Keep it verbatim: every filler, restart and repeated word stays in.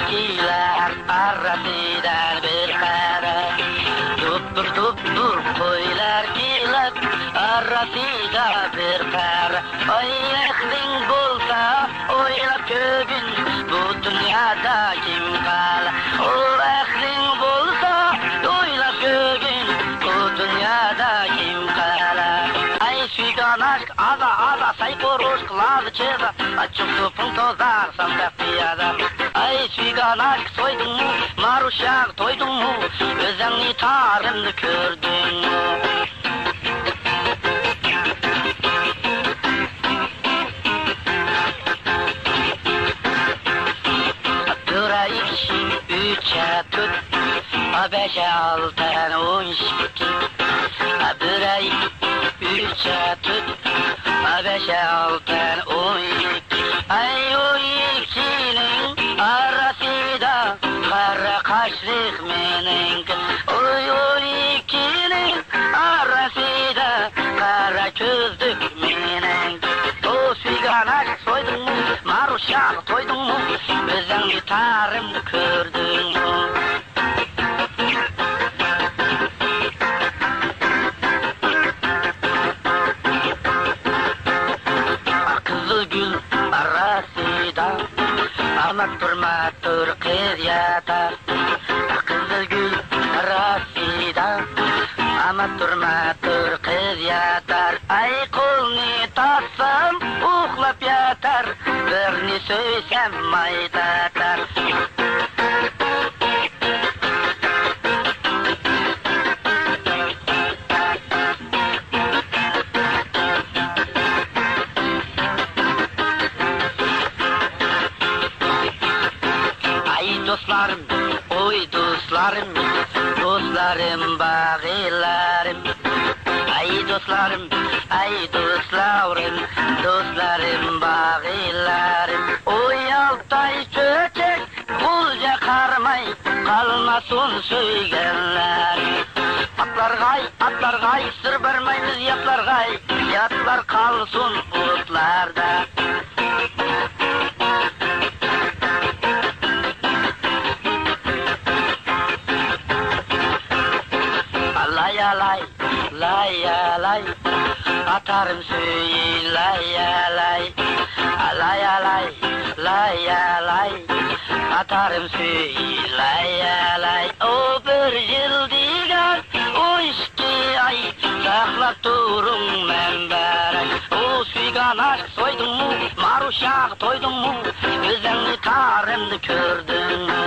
كېلەر ئارىسىدىن بىر قەرە، دوپپۇر-دوپپۇر قويلار كېلەر ئارىسىدا بىر قەرە. ئاي ئەقلىڭ بولسا ئويلاپ كۆرگىن، بۇ دۇنيادا كىم قالار؟ ئۇ ئەقلىڭ بولسا ئويلاپ كۆرگىن، بۇ دۇنيادا كىم قالار؟ ئەي سۈيگاناك، ئالا، ئالا، سەي قورۇش قىلار چېغى، ئاچچىق سوپۇن توزار سامداق پىيادە. ئەي سۈيگاناك، تويدۇڭمۇ؟ مارۇشاغ، تويدۇڭمۇ؟ ئۆزۈڭنى تارىمدا كۆردۈڭمۇ؟ بىر ئىككى، ئۈچ تۆت، بەش ئالتە، ئون ئىككى. بىر ئىككى، ئۈچ تۆت، بەش ئالتە، ئون ئىككى. ئەي ئون ئىككىنىڭ ئارىسىدا قارا قاشلىق مېنىڭكى. ئوي، ئون ئىككىنىڭ ئارىسىدا قارا كۆزلۈك مېنىڭكى. ئۇ سۈيگاناك، تويدۇڭمۇ؟ مارۇشاغ، تويدۇڭمۇ؟ ئۆزۈڭنى تارىمدا كۆردۈڭمۇ؟ قىزىل گۈل ئارىسىدا ئامات تۇرما تۇر قىز ياتار. قىزىل گۈل ئارىسىدا ئامات تۇرما تۇر قىز ياتار. ئەي قولنى تارتسام ئۇخلاپ ياتار، بىرنى سۆيسەم ماي تارتار. ئەي دوستلارىم، ئوي دوستلارىم، دوستلارىم، باغىلارىم. ئەي دوستلارىم، ئەي دوستلارىم، دوستلارىم، باغىلارىم. ئوي ئالتاي چۆچەك، غۇلجا قاراماي، قالماسۇن سۆيگەنلەر. ئاتلارغاي، ئاتلارغاي، سىر بەرمەيمىز ياتلارغاي، ياتلار قالسۇن بۇلۇتلاردا. ئالاي، ئالاي، لاي ئالاي، ئاتارىم سۈيى لاي ئالاي. ئالاي ئالاي، لاي ئالاي، ئاتارىم سۈيى لاي ئالاي. ئۇ بىر يىل دېگەن ئون ئىككى ئاي، ساقلاپ تۇرۇڭ مەن بېرەي. ئۇ سۈيگاناك، تويدۇڭمۇ؟ مارۇشاغ، تويدۇڭمۇ؟ ئۆزۈڭنى تارىمدا كۆردۈڭمۇ؟